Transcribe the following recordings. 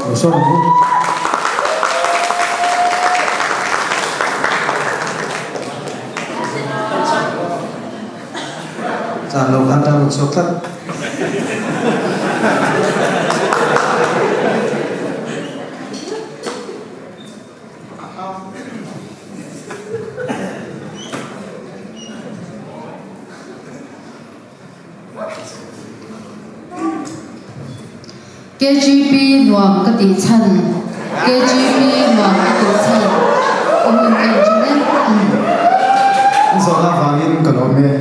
Lo sawn ang u. Zan lo khan tan rawn chhuak tlat. KGP nuam ka tih chhan KGP nuam ka tih chhan awm in ka inhre mek a ni. An zawhna avangin ka lawm e.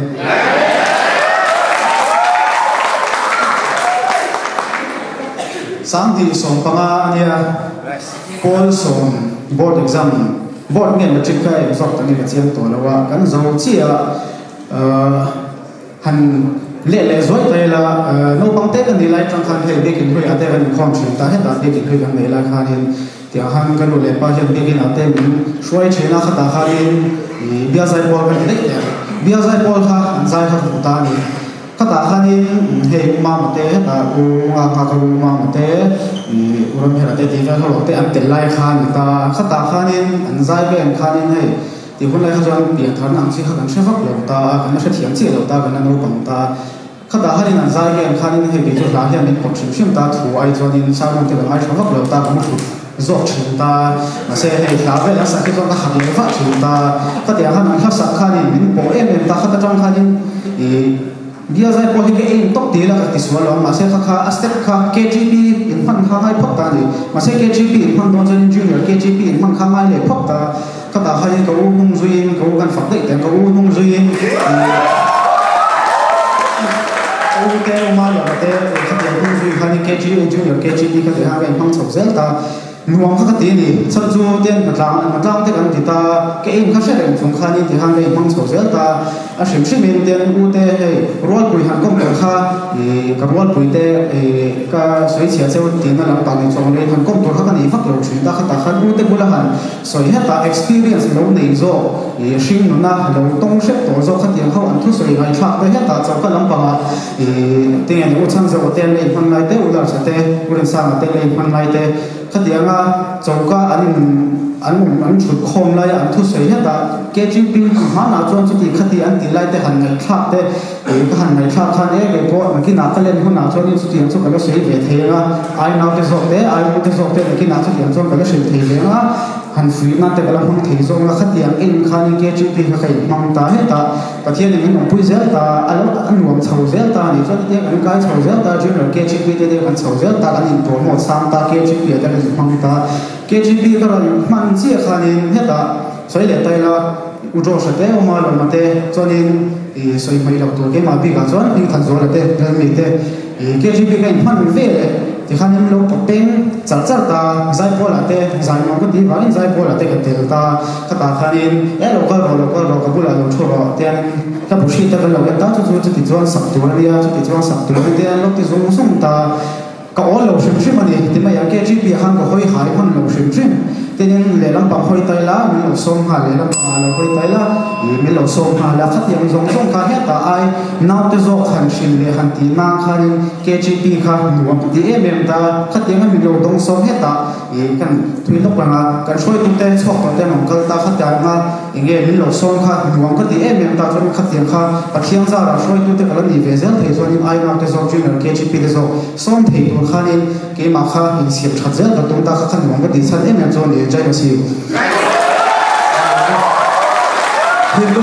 2015 a nia, Pawl sawm board exam, board nge matric kha eng zawk tak nge ka chiang tawh lo a, kan zo chiah a. Han leh leh zuai ta ila, naupang te kan nih lai atang khan hei biakin hlui ah te kan inkhawm thin ta, hetah biakin hlui kan neih lai khanin tiang khan ka nu leh pa hian biakin ah te min hruai thin a, khatah khanin ih bial zai pawl kan ti daih teh, bial zai pawl kha an zai kha ka hmu ta a ni. Khatah khanin hei u Mama te hetah u Ngaka ka u Mama te ih u Ramhera te tih vel ho te an tel lai kha a ni ta, khatah khanin an zai vel khanin hei Tih hun lai kha chuan piantharna ang chi kha kan hre vak lo ta a, kan la hrethiam chiah lo ta, kan la naupang ta a. Khatah khanin an zai hian khanin hei kei chu hla hian min pawt hrim hrim ta, thu ai chuanin sermon te ka ngaithla vak lo ta, ka hmu thut zawk thin ta. Mahse hei hla vel an sak hi chuan ka harh leh vah thin ta. Khatiang khan an hla sak khanin min pawh em em ta, khat atang khanin ih Bial zai pawh hi ka aim tawp ti ila ka ti sual lo ang, mahse kha kha a step kha KGP in hman kha ngai phawt ta a ni. Mahse KGP in hman dawn chuanin Junior KGP in hman kha ngai leh phawt ta. Ka tah khanin ka u hnung zuiin ka u kan fak daih teh ang, ka u hnung zuiin ka u te u Mariama te khatiang hnung zui khanin KG Junior KGP kha ti khan ka inhmang chho zel ta. Nuam kha ka ti a ni. Chhan chu ten hna tlang hna tlang te kan ti ta, ka aim kha hre reng chung khanin ti khan ka inhmang chho zel ta. A hrim hrimin ten u te hei rualpui han kawm tur kha ih ka rualpui te ih ka sawi chhia cheu tihna lampang ni chuang loin han kawm tur kha ka nei vak lo thin ta khatah khan u te bula han sawi hetah experience lo nei zawk ih hring nuna lo tawng hrep tawh zawk khatiang ho an thusawi ngaihthlak te hetah choka lampangah ih tinge ni u Chhanzauh te an la inhman lai te u Larsa te u Rinsanga te an la inhman lai te Khatianga choka an in an awm an thut khawm laia an thusawi hetah KGP hmanah chuan chuti khati an tih lai te han ngaihthlak te ih ka han ngaihthlak khan e kei pawh nakinah ka len hunah chuanin chutiang chu ka la sawi ve thei ang a, ai naute zawk te ai ute zawk te nakinah chutiang chuan ka la hrilh thei ve ang a, han fuihna te ka la hmang thei zawk ang a, khatiang en khanin KGP kha ka inhmang ta hetah. Pathianin min awmpui zel ta, a lo a nuam chho zel ta a nih chuan hetiang kan kai chho zel ta, Junior KGP te te kan chho zel ta, kan inpromote sang ta, KGP ah te kan inhmang ta. KGP ka rawn hman chiah khanin hetah sawi leh ta ila, U Josh-a te, U Malawma te chuanin ih sawi hmaih loh tur keimah bikah chuan Hmingthanzuala te, Lalmi te ih KGP ka inhman ve leh tikhan in lo pawt peng char char ta, Zaipualah te zai nuam ka tih vangin Zaipualah te ka tel ta. Khatah khanin, E lo kal rawh, lo kal rawh, ka bulah lo thu rawh, tian hla bu hri te kan lo en ta, chu chu chuti chuan sak tur a nia, chuti chuan sak tur a ni te an lo ti zung zung ta. Ka awl lo hrim hrim a ni, ti mai ang, KGP ah khan ka hawi hai hman lo hrim hrim. Tinin lehlam pang hawi tai la, min lo sawm nghal, lehlam pangah lo hawi tai la, ih min lo sawm nghal a, khatiang zawng zawng kha hetah ai naute zawk han hrilh leh han tih nan khanin KGP kha nuam ti em em ta, khatianga min lo dawng sawm hetah. Ih kan tui lawk lang a, kan hruaitute chhuak tawh te an awm kal ta khatiang a, enge min lo sawm kha nuam ka ti em em ta chuan khatiang kha Pathian zarah hruaitute ka la nih ve zel thei chuanin Ainau te zawk Junior KGP te zawk sawm thei tur khanin keimah kha insiam that zel ka tum ta kha kha nuam ka tih chhan em em chu a ni Jai Masih.